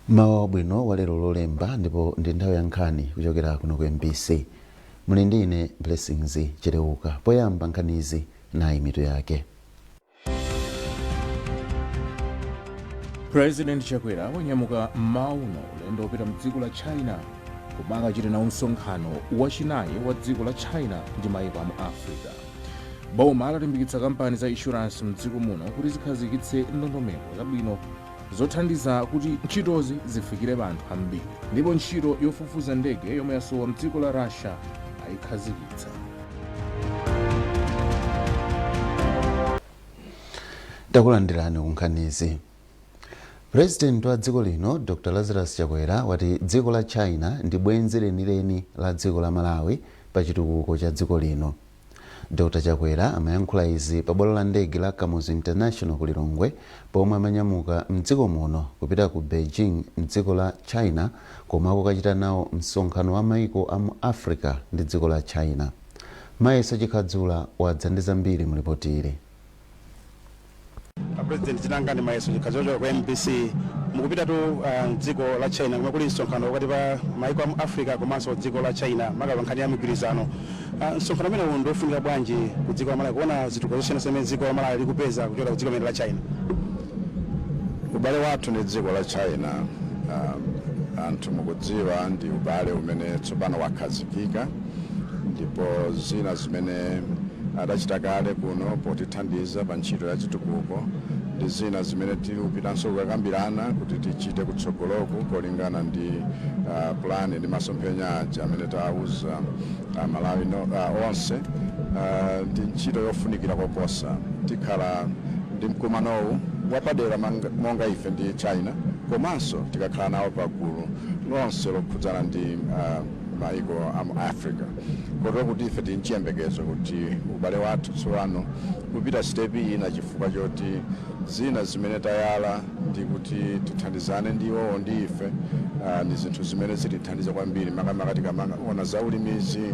Mmawa wabwino wa lero Lolemba, ndipo ndi nthawi ya nkhani kuchokera kuno ku mbc. Muli ndi ine Blessings Chileuka. Poyamba nkhanizi, nayi mitu yake. President Chakwera wanyamuka mmawa uno ulendo wopita mdziko la China komwe akachite nawo msonkhano wachinayi wa dziko la China ndi mayiko a mu Africa. Boma lalimbikitsa kampani za insurance mdziko muno kuti zikhazikitse ndondomeko zabwino zothandiza kuti ntchitozi zifikire anthu ambiri. Ndipo ntchito yofufuza ndege yomwe yasowa mdziko la Russia ayikhazikitsa. Takulandirani ku nkhanizi. President wa dziko lino Dr Lazarus Chakwera wati dziko la China ndi bwenzi lenileni la dziko la Malawi pa chitukuko cha dziko lino. Dr Chakwera amayankhula izi pa bwalo la ndege la Kamuzu International ku Lilongwe pomwe amanyamuka mdziko muno kupita ku Beijing mdziko la China komwe akukachita nawo msonkhano wa maiko a mu Africa ndi dziko la China. Mayeso Chikhadzula wadza ndi zambiri mu lipoti ili. A President, dzina langa ndi Mayeso Chikhadzula kuchoka ku mbc. Mukupitatu mdziko la China komwe kuli msonkhano pakati pa maiko a mu Africa komanso dziko la China, maka pa nkhani ya migwirizano. Msonkhano umenewu ndi ofunika bwanji ku dziko la Malawi kuona zitukuko zosiyanasiyana zimene dziko la Malawi likupeza kuchokera ku dziko limene la China? Ubale wathu ndi dziko la China, anthu mukudziwa, ndi ubale umene tsopano wakhazikika, ndipo zina zimene adachita kale kuno potithandiza pa ntchito ya chitukuko ndi zina zimene tikupitanso kukakambirana kuti tichite kutsogoloku kolingana ndi plan ndi masomphenya aja amene tawauza Amalawi no, onse, ndi ntchito yofunikira koposa. Tikhala ndi mkumanowu wapadera monga ife ndi China, komanso tikakhala nawo pa gulu lonse lokhudzana ndi maiko a mu Africa, kotero kuti ife tili nchiyembekezo kuti ubale wathu tsopano upita step ina, chifukwa choti zina zimene tayala ndi kuti tithandizane ndi iwowo ndi ife, ndi zinthu zimene zitithandiza kwambiri, makamaka tikamaona za ulimizi,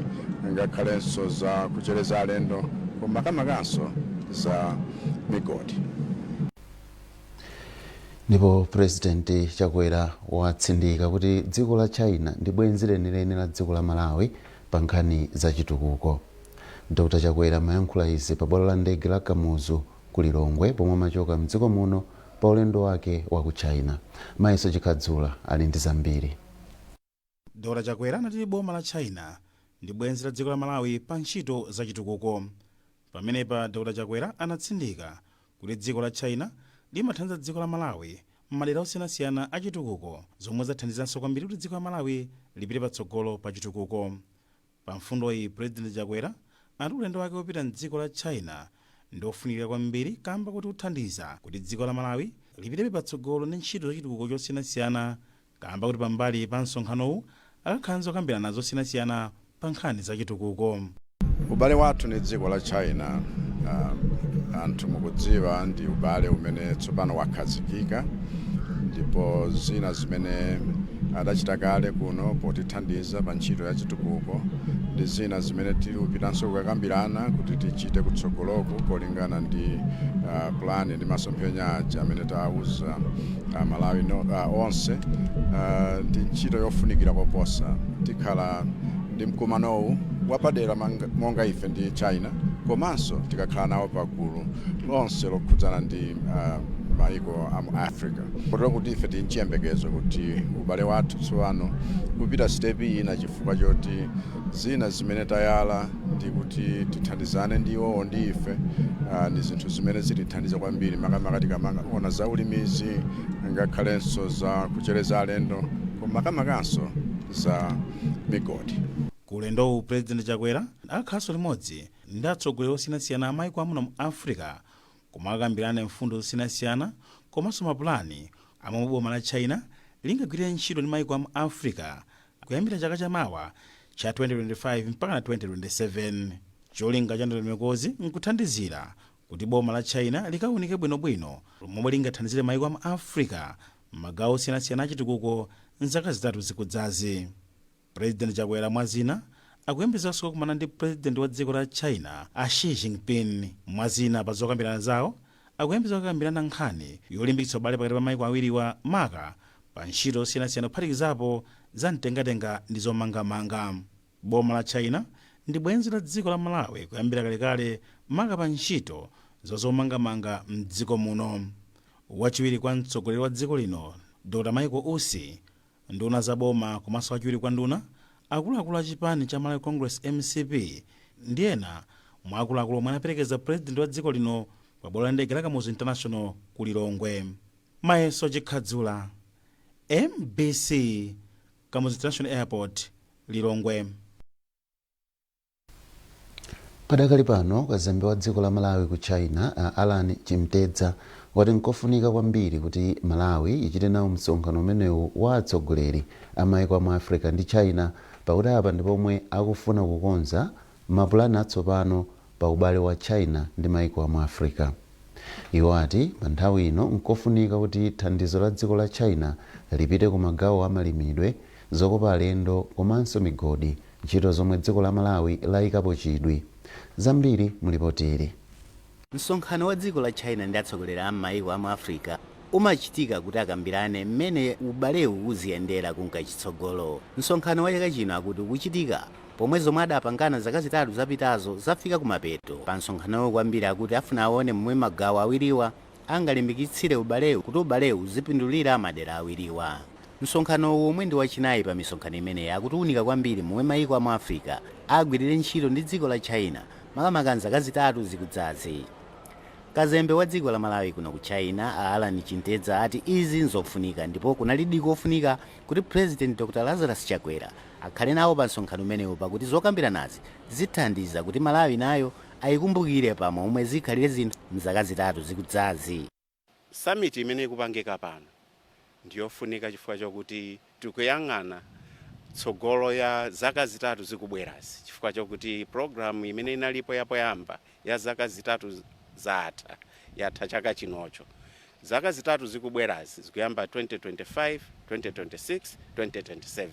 ngakhalenso za kuchereza alendo, koma makamakanso za migodi. Ndipo President Chakwera watsindika kuti dziko la China ndi bwenzi lenileni la dziko la Malawi pa nkhani za chitukuko. Dr Chakwera amayankhula izi pa bwalo la ndege la Kamuzu ku Lilongwe pomwe amachoka mdziko muno pa ulendo wake wa ku China. Mayeso Chikhadzula ali ndi zambiri. Dr Chakwera anati boma la China ndi bwenzi la dziko la Malawi pa ntchito za chitukuko. Pamenepa Dr Chakwera anatsindika kuti dziko la China limathandiza dziko la Malawi m'madera osiyanasiyana a chitukuko, zomwe zathandizanso kwambiri kuti dziko la Malawi lipite patsogolo pa chitukuko. Pa mfundoyi, President Chakwera anati ulendo wake wopita m'dziko la China ndi ofunikira kwambiri kamba kuti uthandiza kuti dziko la Malawi lipitebe patsogolo ndi ntchito za chitukuko chosiyanasiyana, kamba kuti pambali pa msonkhanowu akakhala ndi zokambirana zosiyanasiyana pa nkhani za chitukuko. Ubale wathu ndi dziko la China, anthu mukudziwa, ndi ubale umene tsopano wakhazikika, ndipo zina zimene adachita kale kuno potithandiza pa ntchito ya chitukuko ndi zina zimene tikupitanso kukakambirana kuti tichite kutsogoloku kolingana ndi plan ndi masomphenya aja amene tawauza Amalawi no, onse, ndi ntchito yofunikira koposa. Tikhala ndi mkumanowu wapadera monga ife ndi China, komanso tikakhala nawo pa gulu lonse lokhudzana ndi maiko a mu Africa, kotero kuti ife tili nchiyembekezo kuti ubale wathu tsopano upita step ina, chifukwa choti zina zimene tayala ndi kuti tithandizane ndi iwowo ndi ife, ndi zinthu zimene zitithandiza kwambiri, makamaka tikamaona za ulimizi, ngakhalenso za kuchereza alendo, koma makamakanso za migodi. Ku ulendowu, President Chakwera akakhalanso limodzi ndi atsogoleri osiyanasiyana a maiko amuno mu Africa komwe akakambirane mfundo zosiyanasiyana komanso mapulani a momwe boma la China lingagwirire ntchito ndi maiko a mu Africa kuyambira chaka chamawa cha 2025 mpakana 2027. Cholinga cha ndondomekozi nkuthandizira kuti boma la China likaunike bwinobwino momwe lingathandizire maiko a mu Africa m'magawo osiyanasiyana a chitukuko m'zaka 3 zikudzazi. President Chakwera mwazina akuyembekezanso kukakumana ndi President wa dziko la China a Xi Jinping. Mwazina, pa zokambirana zawo akuyembekeza kukambirana nkhani yolimbikitsa ubale pakati pa maiko awiriwa, maka Pa ntchito zosiyanasiyana, kuphatikizapo za mtengatenga ndi zomangamanga. Boma la China ndi bwenzi la dziko la Malawi kuyambira kalekale, maka pa ntchito zomangamanga mdziko muno. Wachiwiri kwa mtsogoleri wa dziko lino Dr Michael Usi, nduna za boma komanso wachiwiri kwa nduna, akuluakulu a chipani cha Malawi Congress, MCP, ndi ena mwa akuluakulu omwe anaperekeza Purezidenti wa dziko lino pa bwalo la ndege la Kamuzu International ku Lilongwe. Mayeso Chikhadzula, MBC, Kamuzu International Airport, Lilongwe. Padakali pano, kazembe wa dziko la Malawi ku China Alan Chimtedza wati nkofunika kwambiri kuti Malawi ichite nawo msonkhano umenewu wa atsogoleri a maiko amu Africa ndi China, pakuti apa ndi pomwe akufuna kukonza mapulani atsopano pa ubale wa China ndi maiko amu Africa. Iwo ati pa nthawi ino nkofunika kuti thandizo la dziko la China lipite ku magawo amalimidwe, zokopa alendo komanso migodi, ntchito zomwe dziko la Malawi layikapo chidwi. Zambiri mulipoteri. Msonkhano wa dziko la China ndi atsogoleri a m'mayiko amu Africa umachitika kuti akambirane mmene ubalewu uziyendera kunka chitsogolo. Msonkhano wa chaka chino akuti ukuchitika pomwe zomwe adapangana zaka 3 zapitazo zafika kumapeto. Pa msonkhanowu kwambiri akuti afuna aone momwe magawo awiriwa angalimbikitsire ubalewu kuti ubalewu uzipindulira madera awiriwa. Msonkhanowu, omwe ndi wachinayi pa misonkhano imeneyi, akutiunika kwambiri momwe mayiko amu Africa agwirire ntchito ndi dziko la China, makamaka zaka 3 zikudzazi. Kazembe wa dziko la Malawi kuno ku China a Alan Chintedza ati izi nzofunika ndipo kunalidi kofunika kuti President Dr Lazarus Chakwera akhale nawo pa msonkhano umenewu, pakuti zokambiranazi zithandiza kuti Malawi nayo ayikumbukire pa momwe zikhalire zinthu mzaka 3 zikudzazi. Summit imene ikupangika pano ndiyofunika chifukwa chokuti tikuyang'ana tsogolo ya zaka 3 zikubwerazi, chifukwa chokuti program imene inalipo yapoyamba ya zaka 3 zatha, yatha chaka chinocho. Zaka 3 zikubwerazi zikuyamba 2025, 2026, 2027.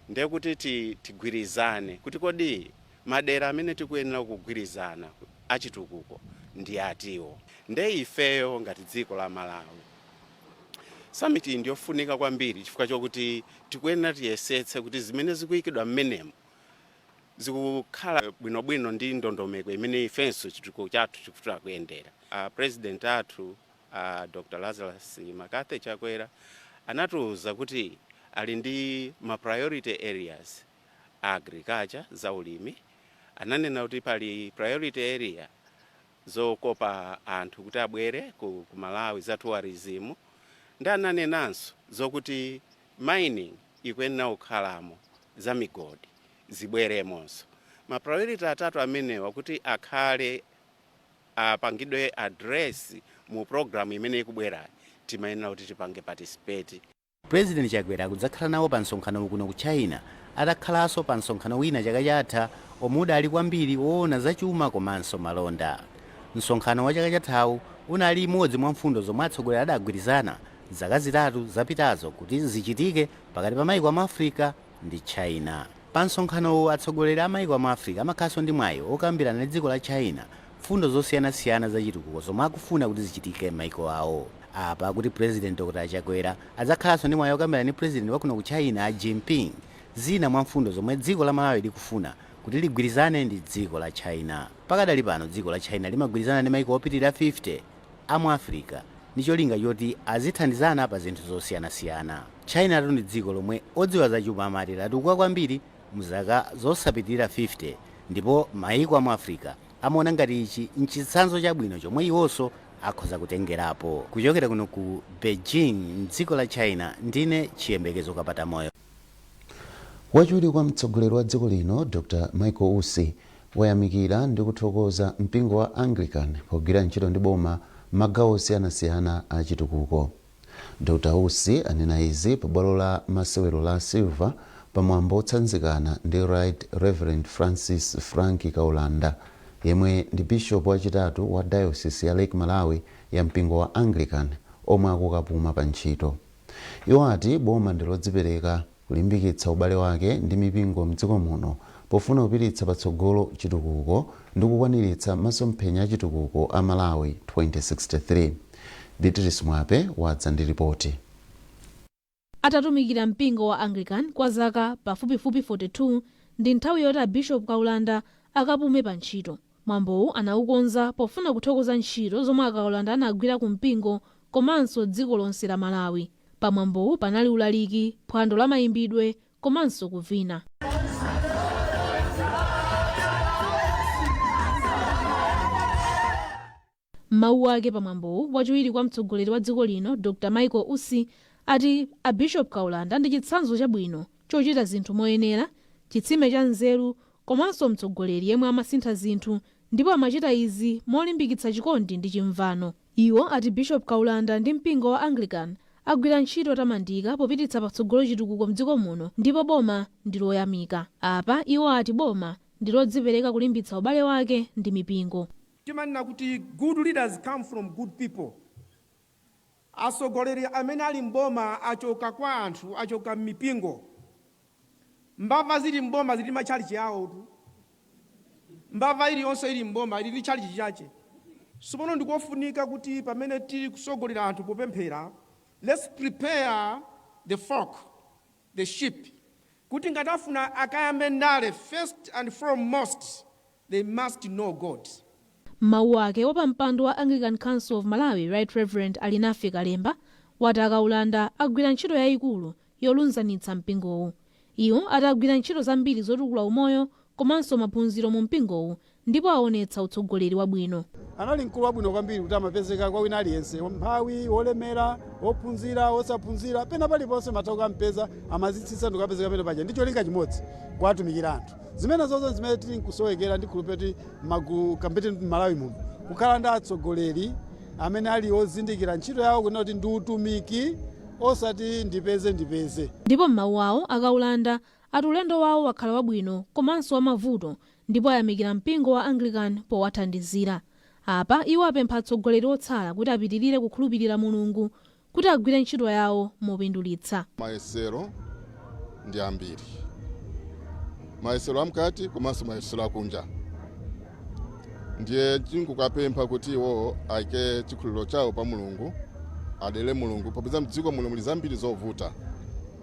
Ndiye kuti tigwirizane kuti kodi madera amene tikuyenera kugwirizana achitukuko ndi atiwo. Nde ifeyo ngati dziko la Malawi, summit iyi ndiyofunika kwambiri chifukwa chokuti tikuyenera tiyesetse kuti zimene zikuyikidwa mmenemo zikukhala bwinobwino ndi ndondomeko imene ifenso chitukuko chathu chikufuna kuyendera. President athu Dr Lazarus McCarthy Chakwera anatiuza kuti ali ndi ma priority areas: agriculture, zaulimi. Ananena kuti pali priority area zokopa anthu kuti abwere ku Malawi, za tourism, ndi ananenanso zokuti mining ikuyenera kukhalamo, za migodi zibweremonso. Ma priority atatu amenewa kuti akhale apangidwe address mu program imene ikubwerayi, timayenera kuti tipange participate. President Chakwera akudzakhala nawo pa msonkhano kuno ku China atakhalanso pa msonkhano wina chaka chatha omwe udali kwambiri woona zachuma komanso malonda. Msonkhano wa chaka chathawu unali imodzi mwa mfundo zomwe atsogoleri adagwirizana zaka 3 zapitazo kuti zichitike pakati pa maiko amu Africa ndi China. Pa msonkhanowu atsogoleri a maiko amu Africa amakhalanso ndi mwayi okambirana ndi dziko la China mfundo zosiyanasiyana zachitukuko zomwe akufuna kuti zichitike m'maiko awo. Apa kuti President Dr Chakwera adzakhalanso ndi mwayi okambirana ndi President wakuno ku China Jinping zina mwa mfundo zomwe dziko la Malawi likufuna kuti ligwirizane ndi dziko la China. Pakadali pano dziko la China limagwirizana ndi maiko opitirira 50 amu Africa ndi cholinga choti azithandizana pa zinthu zosiyanasiyana. China tu ndi dziko lomwe odziwa zachuma amati latukuka kwambiri mzaka zosapitirira 50, ndipo maiko amu Africa amaona ngati ichi nchitsanzo chabwino chomwe iwonso akhoza kutengerapo. Kuchokera kuno ku Beijing mdziko la China, ndine Chiyembekezo Kapatamoyo. Wachiwiri kwa mtsogoleri wa dziko lino Dr Michael Usi wayamikira ndi kuthokoza mpingo wa Anglican pogwira ntchito ndi boma magawo osiyanasiyana a chitukuko. Dr Usi anena izi pa bwalo la masewero la Silver pamwambo otsanzikana ndi Right Reverend Francis Frank Kaulanda, yemwe ndi bishop wachitatu wa Diocese ya Lake Malawi ya mpingo wa Anglican omwe akukapuma pa ntchito. Iwo ati boma ndi lodzipereka kulimbikitsa ubale wake ndi mipingo mdziko muno pofuna kupititsa patsogolo chitukuko ndi kukwaniritsa masomphenya a chitukuko a Malawi 2063. Beatrice Mwape wadza ndi ripoti. Atatumikira mpingo wa Anglican kwa zaka pafupifupi 42, ndi nthawi yoti a Bishop Kaulanda akapume pa ntchito. Mwambowu anawukonza pofuna kuthokoza ntchito zomwe a Kaulanda anagwira ku mpingo komanso dziko lonse la Malawi. Pamwambowu panali ulaliki, phwando la mayimbidwe komanso kuvina. M'mawu ake pamwambowu, wachiwiri kwa mtsogoleri wa dziko lino Dr Michael Usi ati a Bishop Kaulanda ndi chitsanzo chabwino chochita zinthu moyenera, chitsime cha nzeru komanso mtsogoleri yemwe amasintha zinthu, ndipo amachita izi molimbikitsa chikondi ndi chimvano. Iwo ati Bishop Kaulanda ndi mpingo wa Anglican agwira ntchito yotamandika popititsa patsogolo chitukuko mdziko muno, ndipo boma ndi loyamika. Apa iwo ati boma ndi lodzipereka kulimbitsa ubale wake ndi mipingo. Timanena kuti good leaders come from good people. Atsogoleri amene ali mboma achoka kwa anthu, achoka m'mipingo. Mbava zili mboma zili matchalichi awo tu. Mbava iliyonse ili mboma ili ndi tchalichi chache. Sopano ndikofunika kuti pamene tili kusogolera anthu popemphera, let's prepare the flock, the sheep, kuti ngati afuna akayambe ndale, first and foremost they must know God. M'mawu ake, wapampando wa Anglican Council of Malawi, Right Reverend Alinafe Kalemba, wati a Kaulanda agwira ntchito yayikulu yolunzanitsa mpingowu. Iwo ati agwira ntchito zambiri zotukula umoyo komanso maphunziro mu mpingowu, ndipo aonetsa utsogoleri wabwino. Anali mkulu wabwino kwambiri kuti amapezeka kwa wina aliyense, mphawi, wolemera, wophunzira, wosaphunzira, pena paliponse matha kukampeza. Amazitsitsa ndikukapezeka pene paja ndi cholinga chimodzi, kuwatumikira anthu. Zimene zonse zimene tili nkusowekera, ndikhulupirira kuti magulu kambete m'Malawi muno kukhala ndi atsogoleri amene ali ozindikira ntchito yawo, kunena kuti ndi utumiki, osati ndipeze ndipeze. Ndipo m'mawu awo, a Kaulanda ati ulendo wawo wakhala wabwino komanso wamavuto, ndipo ayamikira mpingo wa Anglican powathandizira. Apa iwo apempha atsogoleri otsala kuti apitirire kukhulupirira Mulungu kuti agwire ntchito yawo mopindulitsa. Mayesero ndi ambiri, mayesero amkati komanso mayesero akunja. Ndiye tinkukapempha kuti iwo ayike chikhulupiriro chawo pa Mulungu, adalire Mulungu, popeza mdziko muno muli zambiri zovuta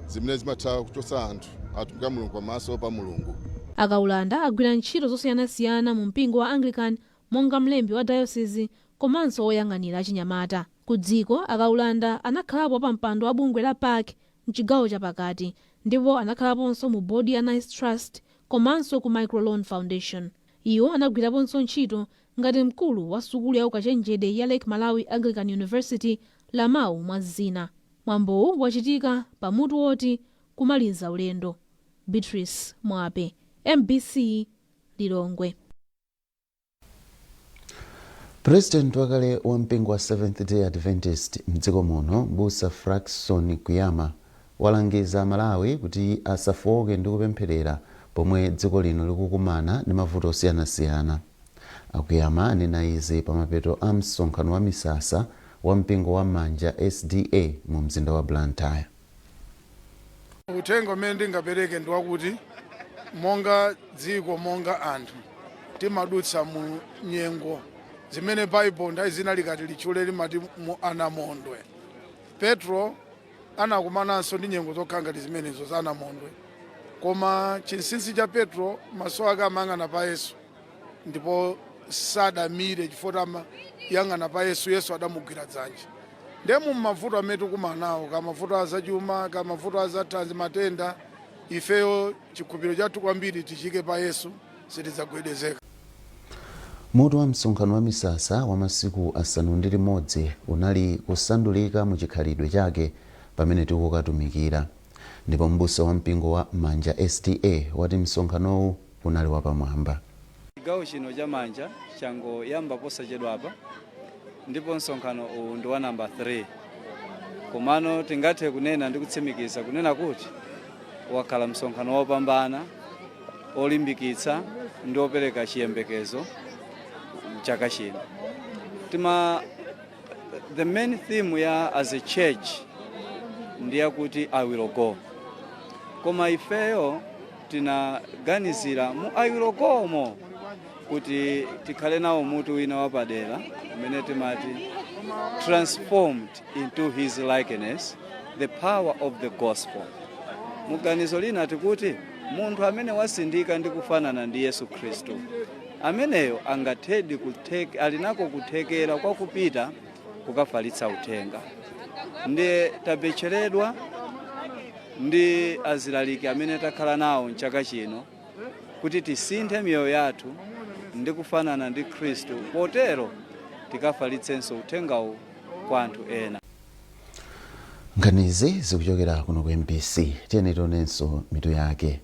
zimene zimatha kuchotsa anthu atumiki a Mulungu pamaso pa Mulungu. A Kaulanda agwira ntchito zosiyanasiyana mu mpingo wa Anglican monga mlembi wa diocese komanso woyang'anira achinyamata. Ku dziko, a Kaulanda anakhalapo pa mpando wa bungwe la PAC mchigawo chapakati, ndipo anakhalaponso mu bodi ya Nice Trust komanso ku Microloan Foundation. Iwo anagwiraponso ntchito ngati mkulu wa sukulu ya ukachenjede ya Lake Malawi Anglican University, LAMAU, mwa zina. Mwambowu wachitika pamutu woti "Kumaliza ulendo". Beatrice Mwape, MBC, Lilongwe. Purezidenti wakale wa mpingo wa Seventh Day Adventist mdziko muno, Mbusa Frackson Kuyama, walangiza Malawi kuti asafowoke ndi kupempherera pomwe dziko lino likukumana ndi mavuto osiyanasiyana. Akuyama anena izi pamapeto a msonkhano wa misasa wa mpingo wa Manja SDA mu mzinda wa Blantyre. Uthenga umene ndingapereke ndi wakuti monga dziko, monga anthu, timadutsa mu nyengo zimene Baibulo nthawi zina likati litchule limati mu anamondwe. Petro anakumananso ndi nyengo zokhala ngati zimenezo za anamondwe, koma chinsinsi cha Petro, maso ake amayang'ana pa Yesu ndipo sadamire chifukwa amayang'ana pa Yesu. Yesu adamugwira dzanja. Ndiye mu mavuto amene tikumana nawo, ka mavuto azachuma, ka mavuto azathanzi, matenda, ifeyo chikhulupiriro chathu kwambiri tichike pa Yesu, sitidzagwedezeka. Mutu wa msonkhano wa misasa wa masiku 6 unali "Kusandulika mu chikhalidwe chake pamene tikukatumikira", ndipo mbusa wa mpingo wa Manja SDA wati msonkhanowu unali wapamwamba. Chigawo chino cha Manja changoyamba posachedwapa, ndipo msonkhano uwu ndi wa namba 3, komano tingathe kunena ndi kutsimikiza kunena kuti wakhala msonkhano wopambana, olimbikitsa ndi opereka chiyembekezo chaka chino. Tima the main theme ya as a church ndiyakuti "I will go", koma ifeyo tinaganizira mu "I will go" mo kuti tikhale nawo mutu wina wapadera umene timati "Transformed into His Likeness". The Power of the Gospel. Muganizo lina tikuti munthu amene wasindika ndi kufanana ndi Yesu Khristu ameneyo angathedi ali nako kuthekera kwa kupita kukafalitsa uthenga. Ndiye tabetcheredwa ndi azilaliki amene takhala nawo mchaka chino kuti tisinthe miyoyo yathu ndi kufanana ndi Khristu, potero tikafalitsenso uthengawu kwa anthu ena. Nkhanizi zikuchokera kuno ku MBC. Tiyeni tionenso mitu yake.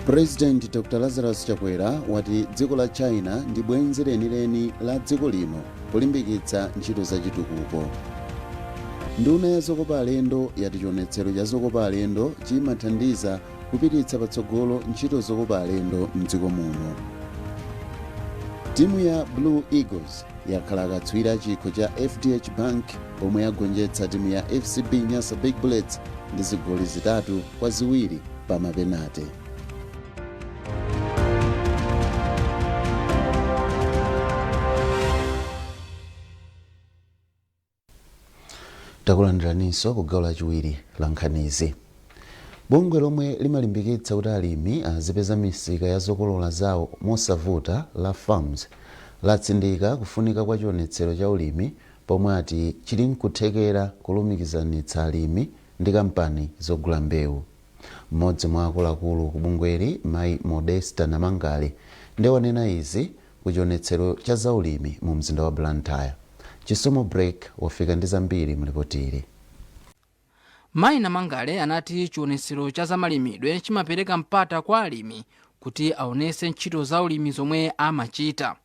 President Dr Lazarus Chakwera wati dziko la China ndi bwenzi lenileni la dziko lino polimbikitsa ntchito zachitukuko. Nduna ya zokopa alendo yati chionetsero cha zokopa alendo chimathandiza kupititsa patsogolo ntchito zokopa alendo mdziko muno. Timu ya Blue Eagles yakhala akatswiri a chikho cha FDH Bank pomwe yagonjetsa timu ya FCB Nyasa Big Bullets ndi zigoli 3-2 pa mapenate. Takulandiraninso ku gawo lachiwiri la nkhanizi. Bungwe lomwe limalimbikitsa kuti alimi azipeza misika ya zokolola zawo mosavuta la FAMS latsindika kufunika kwa chionetsero cha ulimi pomwe ati chili nkuthekera kulumikizanitsa alimi ndi kampani zogula mbewu. Mmodzi mwa akuluakulu ku bungweli, Mayi Modesta Namangale, ndiye wanena izi ku chionetsero cha zaulimi mu mzinda wa Blantyre. Chisomo Break wafika ndi zambiri mlipotili. Mayi Namangale anati chionetsero cha zamalimidwe chimapereka mpata kwa alimi kuti aonese ntchito za ulimi zomwe amachita.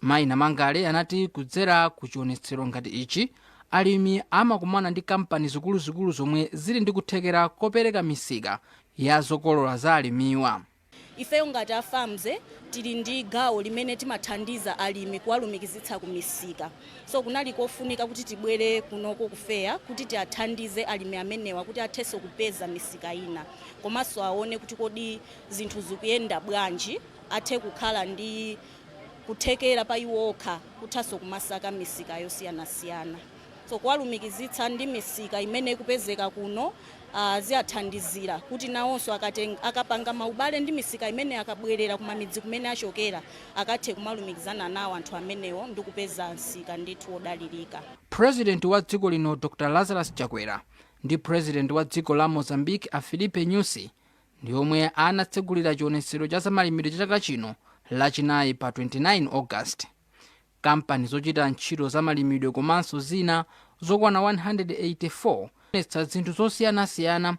Mayi Namangale anati kudzera ku chionetsero ngati ichi, alimi amakumana ndi kampani zikuluzikulu zomwe zili ndi kuthekera kopereka misika ya zokolola za alimiwa. Ifeyo ngati a FAMS tili ndi gawo limene timathandiza alimi kuwalumikizitsa ku misika, so kunali kofunika kuti tibwere kunoko ku fair kuti tiathandize alimi amenewa kuti athenso kupeza misika ina, komanso aone kuti kodi zinthu zikuyenda bwanji, athe kukhala ndi kuthekera pa iwo okha kuthanso kumasaka misika yosiyanasiyana. So kuwalumikizitsa ndi misika imene ikupezeka kuno ziyathandizira kuti nawonso akapanga maubale ndi misika imene, akabwerera kumamidzi kumene achokera, akathe kumalumikizana nawo anthu amenewo ndi kupeza msika ndithu wodalirika. President wa dziko lino Dr Lazarus Chakwera ndi President wa dziko la Mozambique a Filipe Nyusi ndi omwe anatsegulira chionetsero cha zamalimidwe cha chaka chino Lachinayi pa 29 August. Kampani zochita ntchito za malimidwe komanso zina zokwana 184 onetsa zinthu zosiyanasiyana,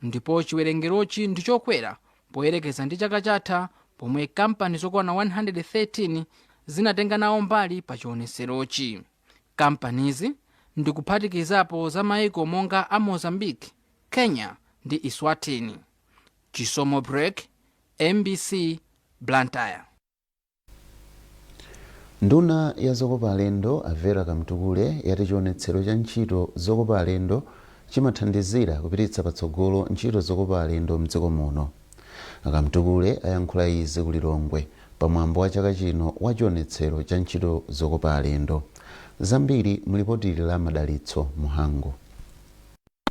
ndipo chiwerengerochi ndi chokwera poyerekeza ndi chaka chatha pomwe kampani zokwana 113 zinatenga nawo mbali pa chionetserochi. Kampanizi ndikuphatikizapo za maiko monga a Mozambique, Kenya ndi Eswatini. Chisomo Break, MBC, Blantyre. Nduna ya zokopa alendo a Vera Kamtukule yati chionetsero cha ntchito zokopa alendo chimathandizira kupititsa patsogolo ntchito zokopa alendo mdziko muno. A Kamtukule ayankhula izi ku Lilongwe pa mwambo wa chaka chino wa chionetsero cha ntchito zokopa alendo. Zambiri mulipotili la Madalitso Muhango.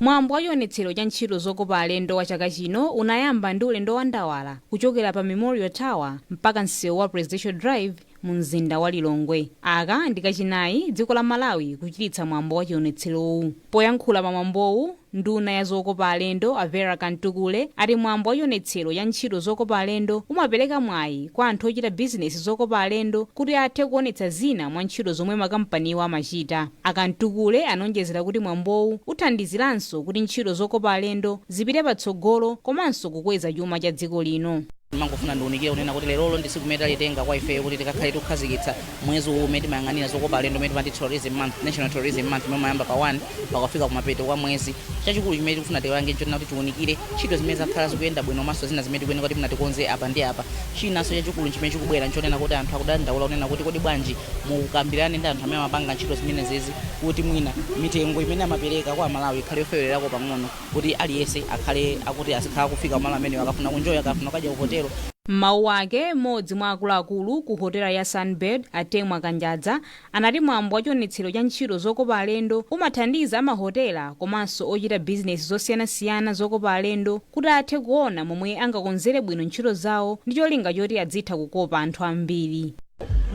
Mwambo wa chionetsero cha ntchito zokopa alendo wa chaka chino unayamba ndi ulendo wa ndawala kuchokera pa Memorial Tower mpaka msewu wa Presidential Drive mu mzinda wa Lilongwe. Aka ndi kachinayi dziko la Malawi kuchititsa mwambo wa chionetserowu. Poyankhula pa mwambowu, nduna ya zokopa alendo a Vera Kamtukule ati mwambo wa chionetsero cha ntchito zokopa alendo umapereka mwayi kwa anthu ochita bizinesi zokopa alendo kuti athe kuonetsa zina mwa ntchito zomwe makampaniwo amachita. A Kamtukule anonjezera kuti mwambowu uthandiziranso kuti ntchito zokopa alendo zipite patsogolo komanso kukweza chuma cha dziko lino. Mangofuna ndiunikire kunena kuti lerolo ndi tsiku limene talitenga kwa ifeyo kuti tikakhale tikukhazikitsa mwezi uwu umene timayang'anira zokopa alendo, umene timati Tourism Month, National Tourism Month, umene umayamba pa 1 pakafika kumapeto kwa mwezi. Chachikulu chimene tikufuna tipange nchonena kuti tiunikire ntchito zimene zakhala zikuyenda bwino komanso zina zimene tikuyenera kuti tikonze apa ndi apa. Chinanso chachikulu chimene chikubwera nchonena kuti anthu akudandaula kunena kuti kodi bwanji mukambirane ndi anthu amene amapanga ntchito zimenezezi kuti mwina mitengo imene amapereka kwa Amalawi ikhale yofewererako pang'ono, kuti aliyense akhale akuti azikhala kufika kumalo amenewo akafuna kunjoya, akafuna kukadya ku hotelo. M'mawu ake, mmodzi mwa akuluakulu ku hotela ya Sunbird, Atemwa Kanjadza, anati mwambo wa chionetsero cha ntchito zokopa alendo umathandiza amahotela komanso ochita bizinesi zosiyanasiyana zokopa alendo kuti athe kuona momwe angakonzere bwino ntchito zawo ndi cholinga choti adzitha kukopa anthu ambiri.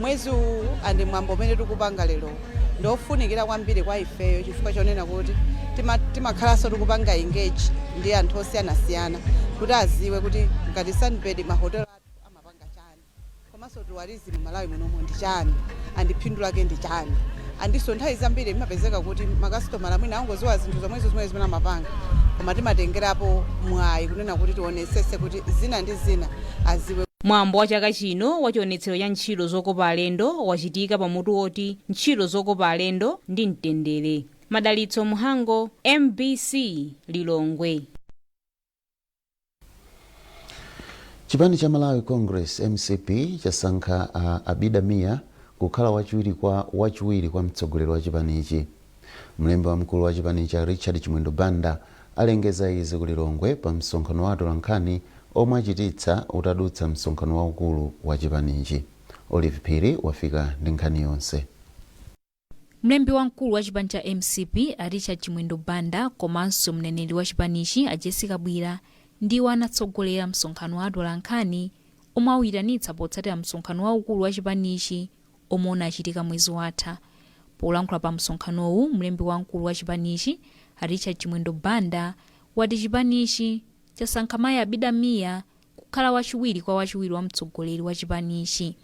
Mwezi uwu and mwambo umene tikupanga lero ndofunikira kwambiri kwa ifeyo, chifukwa chonena kuti timakhalanso tikupanga engage ndi anthu osiyanasiyana kuti aziwe kuti ngati Sunbird, mahotela athu amapanga chani, komanso tourism Malawi munomo ndi chani and phindu lake ndi chani. Andinso nthawi zambiri imapezeka kuti makasitomala mwina angoziwa zinthu zomwezo zimene zimene amapanga, koma timatengerapo mwayi kunena kuti tionesese kuti zina ndi zina aziwe. Mwambo wa chaka chino wa chionetsero cha ntchito zokopa alendo wachitika pamutu woti "Ntchito zokopa alendo ndi mtendere". Madalitso Muhango, MBC, Lilongwe. Chipani cha Malawi Congress, MCP, chasankha a Abida Mia kukhala wachiwiri kwa mtsogoleri wa chipanichi. Mlembi wamkulu wa chipanichi, Richard Chimwendo Banda, alengeza izi ku Lilongwe pa msonkhano wa atolankhani omwe achititsa utadutsa msonkhano waukulu wa chipanichi. Olive Phiri wafika ndi nkhani yonse. Mlembi wamkulu wa chipani cha MCP, a Richard Chimwendo Banda, komanso mneneri wa chipanichi, a Jessica Bwira, ndiwo anatsogolera msonkhano wa atolankhani omwe awuyitanitsa potsatira msonkhano waukulu wa chipanichi omwe unachitika mwezi watha. Polankhula pa msonkhanowu, mlembi wamkulu wa chipanichi, a Richard Chimwendo Banda, wati chipanichi chasankha mayi Abida Mia kukhala wachiwiri kwa wachiwiri wa mtsogoleri wa chipanichi.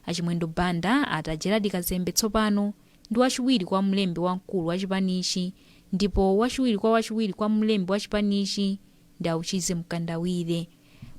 Achimwendo Banda ati a Gerald Kazembe tsopano ndi wachiwiri kwa mlembi wamkulu wa chipanichi, ndipo wachiwiri kwa wachiwiri kwa mlembi wa chipanichi ndi Auchize Mkandawire.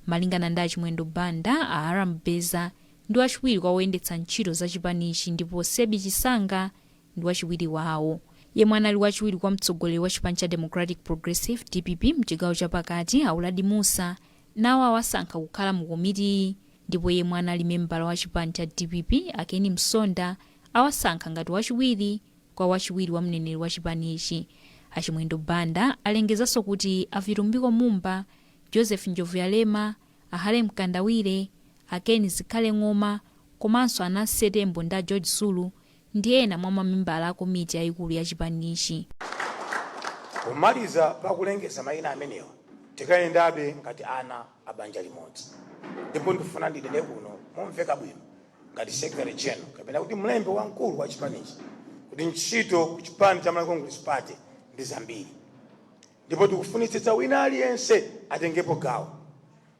Malingana ndi Achimwendo Banda, a Aram Beza ndi wachiwiri kwa woyendetsa ntchito za chipanichi, ndipo Sebi Chisanga ndi wachiwiri wawo. Yemwe anali wachiwiri kwa mtsogoleri wa chipani cha Democratic Progressive, DPP, mchigawo chapakati, Auladi Musa, nawo awasankha kukhala mu komitiyi, ndipo yemwe anali membala wa chipani cha DPP, Akeni Msonda, awasankha ngati wachiwiri kwa wachiwiri wa mneneri wa chipanichi. Achimwendo Banda alengezanso kuti Avitumbiko Mumba, Joseph Njovuyalema, Ahale Mkandawire, Akeni Zikhale Ng'oma komanso Ananse Tembo ndi a George Zulu ndi ena mwa mamembala a komiti yayikulu ya chipanichi. Pomaliza pakulengeza mayina amenewa, tikayendabe ngati ana a banja limodzi, ndipo ndifuna ndinene kuno momveka bwino ngati secretary general, kapena kuti mlembi wamkulu wa chipanichi, kuti ntchito ku chipani cha Malawi Congress Party ndi zambiri, ndipo tikufunitsitsa wina aliyense atengepo gawo.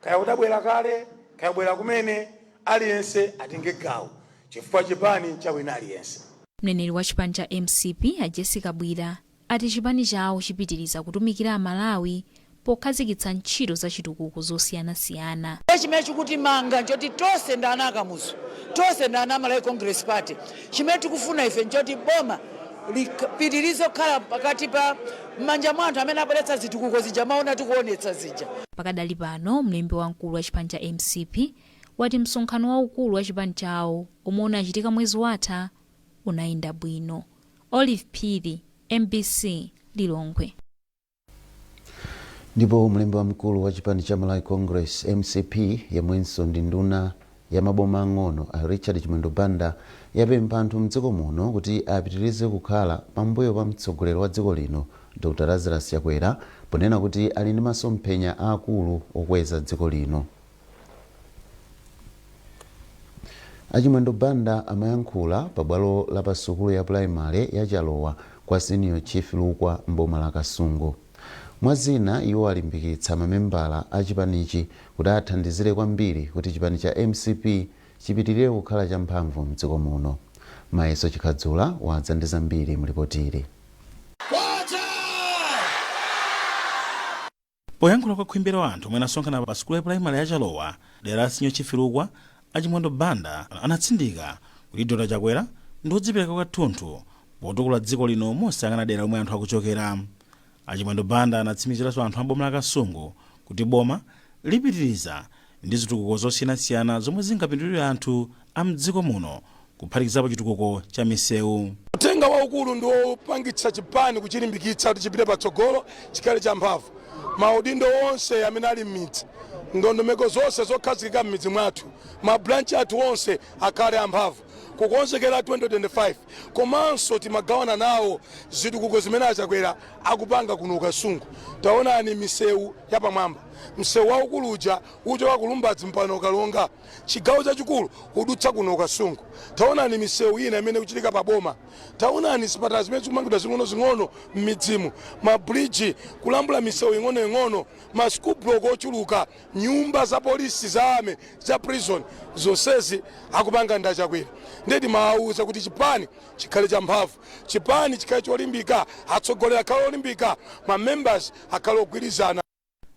Kaya udabwera kale, kaya bwera kumene, aliyense atenge gawo, chifukwa chipani cha wina aliyense. Mneneri wa chipani cha MCP, a Jessica Bwira, ati chipani chawo chipitiriza kutumikira Amalawi pokhazikitsa ntchito za chitukuko zosiyanasiyana. Chimene chikutimanga nchoti tonse ndi ana Akamuzu, tonse ndi ana Amalawi Congress Party. Chimene tikufuna ife nchoti boma lipitirize kukhala pakati pa m'manja mwa anthu amene abweretsa zitukuko zija maona tikuonetsa zija. Pakadali pano, mlembi wamkulu wa chipani cha MCP wati msonkhano waukulu wa chipani chawo omwe unachitika mwezi watha unayenda bwino. Olive Phiri, MBC, Lilongwe. Ndipo mlembi wamkulu wa chipani cha Malawi Congress, MCP, yemwenso ndi nduna ya maboma ang'ono, a Richard Chimwendo Banda, yapempha anthu mdziko muno kuti apitirize kukhala pambuyo pa mtsogoleri wa dziko lino, Dr Lazarus Chakwera, ponena kuti ali ndi masomphenya aakulu okweza dziko lino. Achimwendo Banda amayankhula pabwalo la pasukulu ya pulaimale ya Chalowa kwa Senior Chief Lukwa mboma la Kasungu. Mwazina, iwo alimbikitsa mamembala a chipanichi kuti athandizire kwambiri kuti chipani cha MCP chipitirire kukhala champhamvu mdziko muno. Mayeso Chikhadzula wadza ndi zambiri mulipotili. Poyankhula kwa khwimbi la anthu omwe anasonkhana pa sukulu ya pulaimali ya Chalowa, dera la Senior Chief Lukwa, Achimwendo Banda anatsindika kuti Dr Chakwera ndi wodzipereka kwathunthu potukula dziko lino mosayang'ana dera lomwe anthu akuchokera. Achimwendo Banda anatsimikiziranso anthu a boma la Kasungu kuti boma lipitiriza ndi zitukuko zosiyanasiyana zomwe zingapindulire anthu a mdziko muno. Kuphatikizapo chitukuko cha misewu. Uthenga waukulu ndi wopangitsa chipani kuchilimbikitsa kuti chipite patsogolo, chikhale champhamvu. Maudindo onse amene ali m'midzi, ndondomeko zonse zokhazikika m'midzi mwathu, mabranch athu onse akhale amphamvu kukonzekera 2025. Komanso timagawana nawo zitukuko zimene Achakwera akupanga kuno Kasungu. Taonani misewu yapamwamba, msewu waukulu uja uchoka ku Lumbadzi mpano Kalonga, chigawo chachikulu udutsa kuno Kasungu. Taonani misewu ina imene ikuchitika paboma. Taonani zipatala zimene zikumangidwa zing'ono-zing'ono m'midzimu, mabridge, kulambula misewu ing'onoing'ono, ma school block ochuluka, nyumba za polisi, za army, za prison, zonsezi akupanga ndi Achakwera. Ndiye timawawuza kuti chipani chikhale champhamvu, chipani chikhale cholimbika, atsogoleri akhale olimbika, ma members akhale ogwirizana.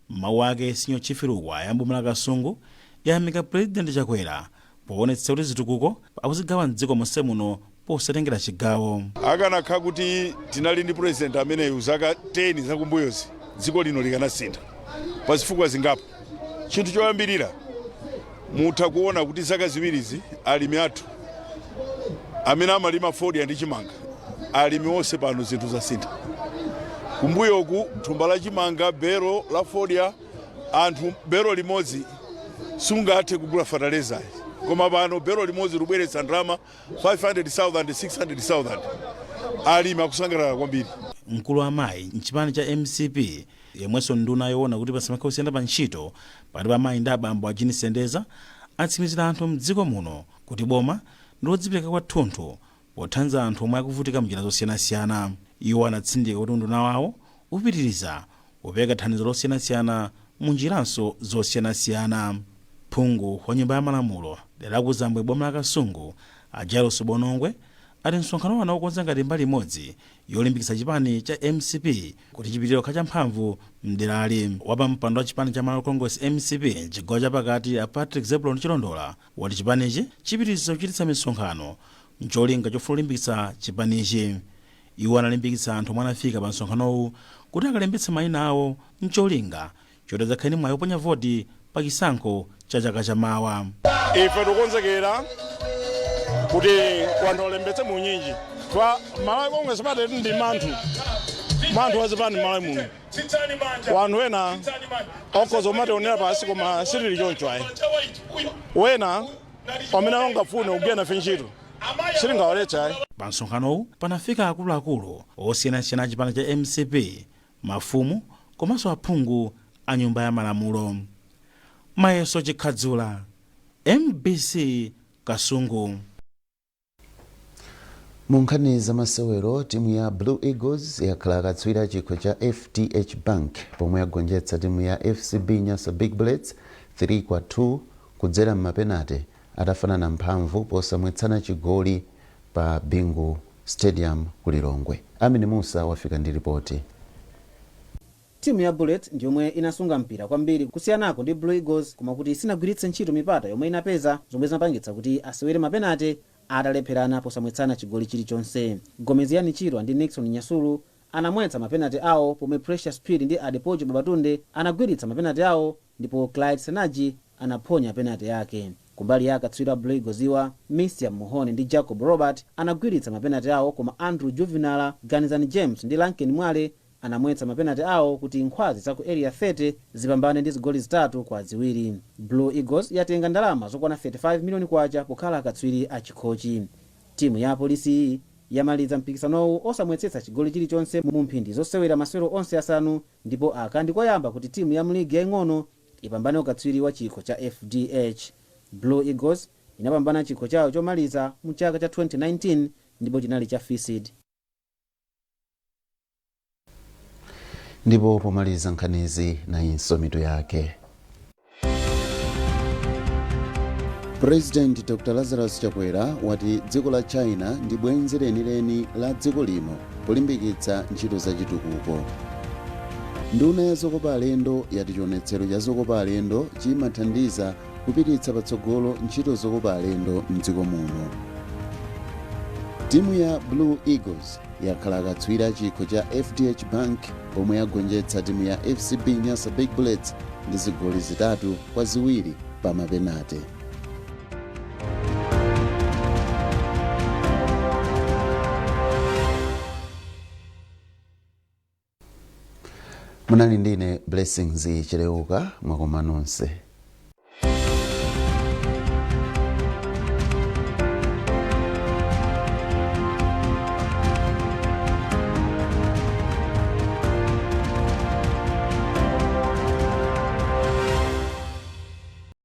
M'mawu ake, Senior Chief Lukwa ya mboma la Kasungu yayamika Purezidenti Chakwera poonetsetsa kuti zitukuko akuzigawa mdziko monse muno posatengera chigawo. Akanakhala kuti tinali ndi president ameneyu zaka 10 zakumbuyozi, dziko lino likanasintha pa zifukwa zingapo. Chinthu choyambirira, mutha kuona kuti zaka ziwirizi alimi athu amene amalima fodya ndi chimanga, alimi onse pano zinthu zasintha. Kumbuyoku thumba la chimanga, bero la fodya, anthu bero limodzi sungathe kugula fertilizer, koma pano bero limodzi libweretsa ndalama 500,000, 600,000. Alimi akusangalala kwambiri. Mkulu wa amayi mchipani cha MCP, yemwenso nduna yoona kuti pasamakhale kusiyana pa ntchito pakati pa amayi ndi abambo, a Jean Sendeza, atsimikizira anthu mdziko muno kuti boma ndi lodzipereka kwathunthu pothandiza anthu omwe akuvutika mnjira zosiyanasiyana. Iwo anatsindika kuti unduna wawo upitiriza kupereka thandizo losiyanasiyana mu njiranso zosiyanasiyana. Phungu wa Nyumba ya Malamulo dera la Kuzambwe, boma la Kasungu, a Jailos Bonongwe, ati msonkhanowu anaukonza ngati mbali imodzi yolimbikitsa chipani cha MCP kuti chipitirire kukhala champhamvu mderali. Wapampando wa chipani cha Malawi Congress, MCP, mchigawo chapakati, a Patrick Zebulon Chilondola, wati chipanichi chipitiriza kuchititsa misonkhano mcholinga chofuna kulimbikitsa chipanichi. Iwo analimbikitsa anthu omwe anafika pa msonkhanowu kuti akalembetse mayina awo mcholinga choti adzakhale ndi mwayi woponya voti pa chisankho cha chaka chamawa. Ife tikukonzekera kuti wanthu alembetse muunyinji twa Malawi Congress Party. Ndi manthu wazipani Malawi muno, wanthu ena okhoza umationera pasi, koma sitili choncho ayi. Wena pamene angafune kugwira nafe ntchito, sitingawaletsa ayi. Pa msonkhanowu panafika akuluakulu osiyanasiyana a chipani cha MCP, mafumu komanso aphungu a Nyumba ya Malamulo. Mayeso Chikhadzula, MBC, Kasungu. Mu nkhani zamasewero, timu ya Blue Eagles yakhala akatswiri a chikho cha FDH Bank pomwe yagonjetsa timu ya FCB Nyasa Big Bullets 3-2 kudzera m'mapenate atafanana mphamvu posamwetsana chigoli pa Bingu Stadium ku Lilongwe. Amini Musa wafika ndi ripoti. Timu ya Bullets ndiyomwe inasunga mpira kwambiri kusiyanako ndi Blue Eagles, koma kuti sinagwiritse ntchito mipata yomwe inapeza, zomwe zinapangitsa kuti asewere mapenate atalepherana posamwetsana chigoli chilichonse. Gomezgani Chirwa ndi Nixon Nyasulu anamwetsa mapenate awo, pomwe Precious Phiri ndi Adepoju Babatunde anagwiritsa mapenate awo, ndipo Clyde Senaji anaphonya penate yake. Kumbali ya akatswiri a Blue Eagles iwa, Misiam Muhone ndi Jacob Robert anagwiritsa mapenate awo, koma Andrew Juvenala, Ganizani James ndi Lanken Mwale anamwetsa mapenate awo kuti nkhwazi za ku Area 30 zipambane ndi zigoli 3-2. Blue Eagles yatenga ndalama zokwana 35 miliyoni kwacha pokhala akatswiri a chikhochi. Timu ya apolisi iyi yamaliza mpikisanowu osamwetsetsa chigoli chilichonse mu mphindi zosewera masewero onse asanu, ndipo aka ndi koyamba kuti timu ya mligi yaying'ono ipambane ukatswiri wa chikho cha FDH. Blue Eagles inapambana chikho chawo chomaliza mu chaka cha 2019 ndipo chinali cha FISD. Ndipo pomaliza nkhanizi, nayinso mitu yake. President Dr Lazarus Chakwera wati dziko la China ndi bwenzi lenileni la dziko lino polimbikitsa ntchito zachitukuko. Nduna ya zokopa alendo yati chionetsero cha zokopa alendo chimathandiza kupititsa patsogolo ntchito zokopa alendo mdziko muno. Timu ya Blue Eagles yakhala akatswiri a chikho cha FDH Bank pomwe yagonjetsa timu ya FCB Nyasa Big Bullets ndi zigoli 3-2 pa mapenate. Munali ndine Blessings Chileuka. Mwakoma nonse.